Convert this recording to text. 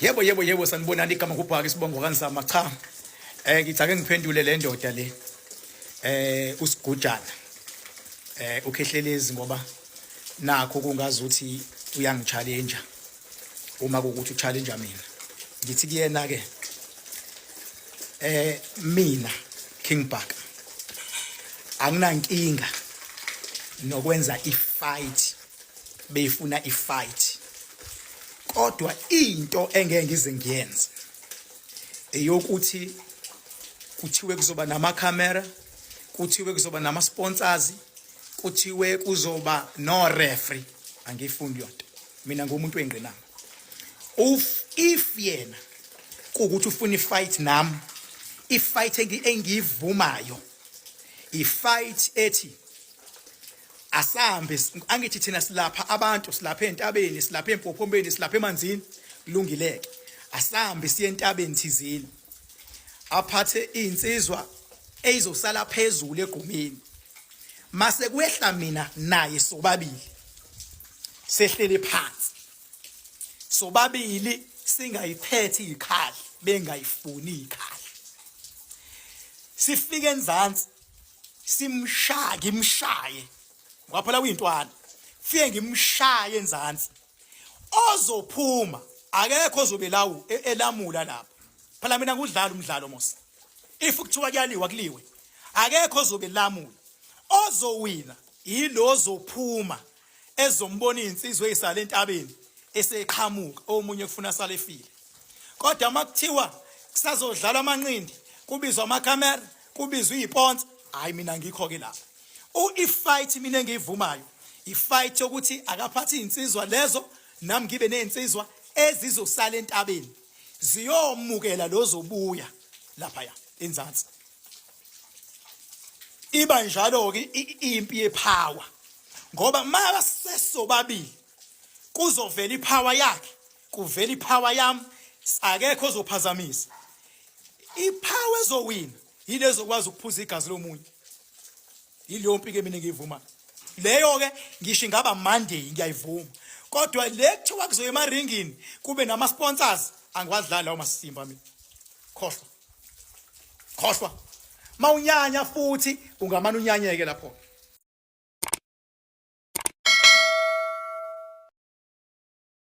Yebo yebo yebo, sanibonani. Igama kubhaka, isibongo kaNzama. Cha, ngithi ake ngiphendule le ndoda le, uSigujana, uKhehlelezi, ngoba nakho kungazuthi uyangichallenge. Uma kuwukuthi uchallenge mina, ngithi kuyena ke, mina King Bhaka anginankinga nokwenza ifight, beyifuna ifight, kodwa into engeke ngize ngiyenze eyokuthi kuthiwe kuzoba namakhamera, kuthiwe kuzoba nama-sponsors, kuthiwe kuzoba no referee. Angifuni yonto mina, ngumuntu wengqinamba. If yena kuwukuthi ufuna ifight nami, ifight engiyivumayo, ifight ethi asambe. Angithi thina silapha abantu, silapha entabeni, silapha empophombeni, silapha emanzini. Kulungileke, asambe siye entabeni thizeni, aphathe insizwa eyizosala phezulu egqumeni, mase kwehla mina naye sobabili, sehlele phansi sobabili, singayiphethe ikhali, bengayifuni ikhali, sifike enzansi, simshaya, ngimshaye, ngoba phela kuyintwana, fike ngimshaye enzansi. Ozophuma akekho ozobe lawu elamula lapho. Phela mina ngudlala umdlalo mos. If kuthiwa kuyaliwa, kuliwe. Akekho ozobe lamula. Ozowina yilo ozophuma, ezombona insizwe eyisale entabeni eseqhamuka, omunye kufuna sale efile. Kodwa makuthiwa kusazodlala amanqindi, kubizwa amakhamera, kubizwa iziponsa, hayi, mina ngikho ke lapho. Ifight mina engiyivumayo, ifight yokuthi akaphathi izinsizwa lezo, nami ngibe nezinsizwa ezizosala entabeni, ziyomukela lozobuya lapha ya enzansi. Iba njalo ke impi yepower, ngoba masesobabili kuzovela ipower yakhe, kuvela ipower yami, akekho ozophazamisa. Ipower ezowina yilezo okwazi ukuphuza igazi lomunye. Yileyo mpi ke mina ngiyivuma leyo ke, ngisho ingaba Monday ngiyayivuma. Kodwa le kuthiwa kuzoya emaringini, kube nama sponsors, angiwadlali lawo masimba mina. Khohlwa, khohlwa. Mawunyanya futhi ungamane unyanyeke lapho.